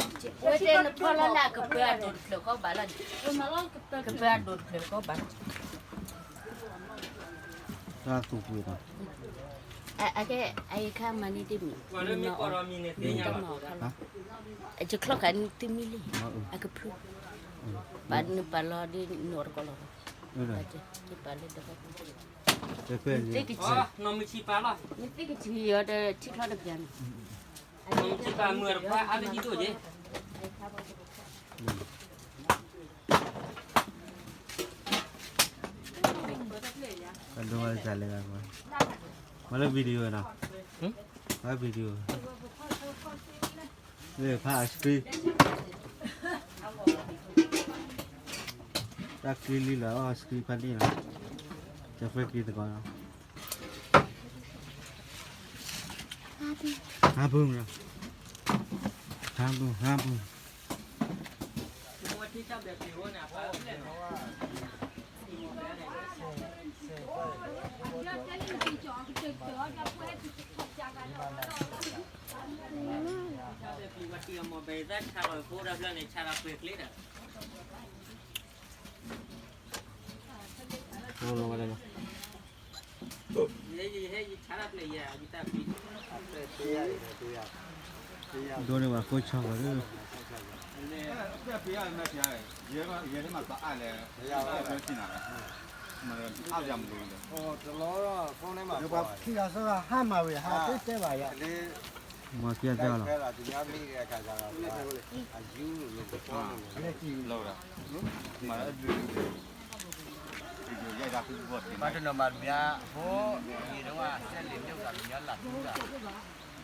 ဝဲတဲနဖီလီၤန့ၣ် ကပၢအဒိၣ်တဖျၢၣ်ကီဘၣ်လီၤန့ၣ်, ကပၢအဒိၣ်တဖျၢၣ်ကီဘၣ်လီၤ, တၢ်သူၣ်ပှ့ၤနီၤ, အကဲ အယခါမၤန့ၢ်တမံၤ, တမၤအီၤ, ယချီၣ်ခါန့ၣ်တမံၤလံ, အကဖု, ဘၣ်နပာ်လီၤဒ်နီၢ်တကီၢ်လီၤ, ပာ်လၢတကီၢ်, နသ့ၣ်ကထံၣ်, နသ့ၣ်ကထံၣ်အီၤဒီးထံချီတပျၢၤန့ၣ် ကဒိးဝဲတၢ်လဲၤဂၤကွၢ်, မၤလၢ video နီၤ, မၤ video, လၢဖး ice cream, တၢ်ကျံလံလီၤ ice cream ဖးန့ၣ်လီၤ, ကၢ်ဖဲကျံသကိးလီၤ, ဟါပူၤ, ဟါပူၤ ဟါပူၤ ဒိးန့ၢ်ဘၣ်ခိၣ်ဆီ မၤခံဂၤသၢဂၤလီၤ, ဘၣ်တနီၤမၤတမံၤ, ဖိယံၤဒိၣ်ဝဲ စဲးလ့ၣ်မ့ၣ်အူသးကညီလၢ်ထူသး,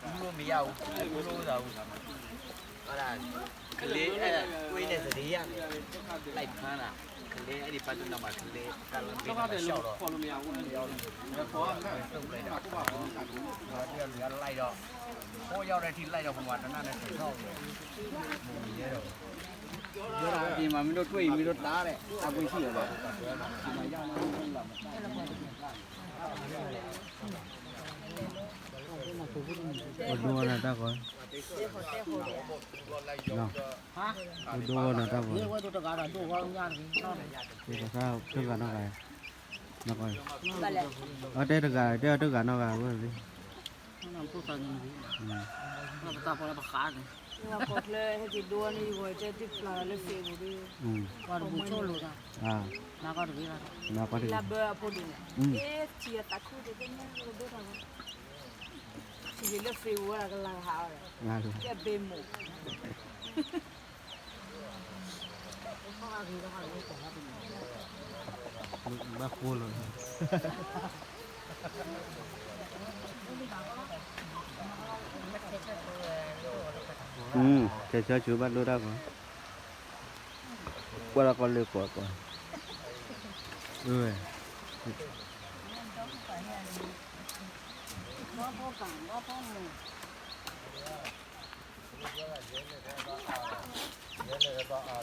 မ့ၢ်မ့ၢ်ယါအူ, မ့ၢ်မ့ၢ်သးအူ, ကလ့အဲၣ်ကွ့န့ၣ်သ့ယါန့ၣ်, လၢဖၢနၤ, ကလ့အဲၣ်ဒံးဘၣ်တနီၤမၤကလ့, တၢ်လၢဘ့ၣ်န့ၣ်ဘၣ်ဆှီၣ်ဒီး, လၢဒ်အမ့ၢ်လၢ်ဒီး, ဖိယါဒီးထံလၢ်ဒီး ပမၤတနၢ်န့ၣ်တထီၣ်ဝဲ, မ့ၢ်မ့ၢ်ယဲဒီး ယဲဒၣ်ဒ်မးမ့ၢ်ဒိၣ်တွ့အံၤမ့ၢ်ဒိၣ်တၢ်လဲၣ် အကွ့ၢ်ဆံၣ်လီၤ, အဒိဝဲနၤတၢ်ကီ, အဒိဝဲနၤတၢ်ကီ, တဂၤနီၢ်ဂၤ, အတဲတဂၤ, တဲတဂၤနီၢ်ဂၤဝဲ, ပတၢ်ဖီလၢပဃးန့ၣ်, ပှၤကီၢ်ချၢဟဲက့ၤဒိန့ၣ် ယဂီၤတဲတ့ၢ်ဖျါလၢ Facebook ဒီး, ပှၤတပူၤဆိၣ်လိာ်သး, နၤကီၢ်တဂ့ၤဘၣ်, လၢဘၢအဖိဒိၣ်န့ၣ်, အ့ ထံအသးခုတသ့ၣ်ညါလၢဒိၣ်တၢ်ဘၣ်, ထံလၢ Facebook ဝဲဒၣ်ကလၤကဟးအီၤဒီး, ကဲဘ့မုၢ် ဘၣ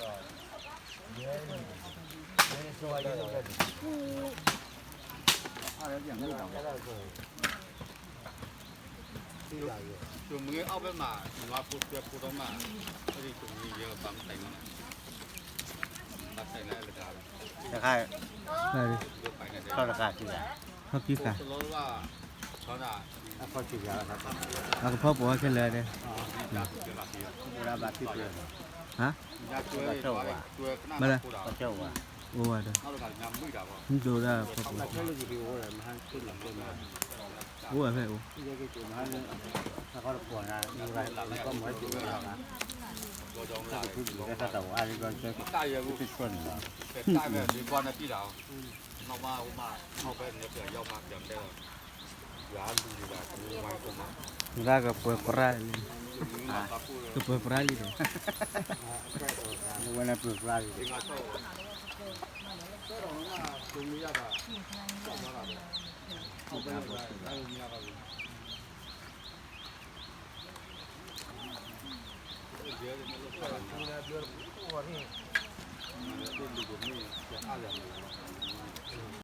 ်ဃိလီၤ, ကဲဆၢဆူဘၣ်ဒိတၢ်ကီ, ကွၢ်လီၤကီလၢကီကီ, အၢ မ့ၢ်အီၣ်ဘဲမး နွါဖိဆွဲဖိထီၣ်မး, အဒ်သိးမ့ၢ်ယဲဘၣ်မတၤနီၤ, တခါ, ထီၣ်တခါခံဂၤ, ထီၣ်ခံဂၤ, အကဖီၣ်ပိာ်ဝဲခဲလၢာ်ဒဲး, ဟါ, ဘၣ်လဲၣ်, အိၣ်ဝဲဒီး, မ့ၢ်ဒိဒၣ်ဖီၣ်ပိာ်, အိၣ်ဝဲဖဲအိၣ်, ဒၣ်ကပှဲၤပြါလံ, ကပှဲၤပြါလံ, ဝဲန့ၣ်ပှဲၤပြါလံ,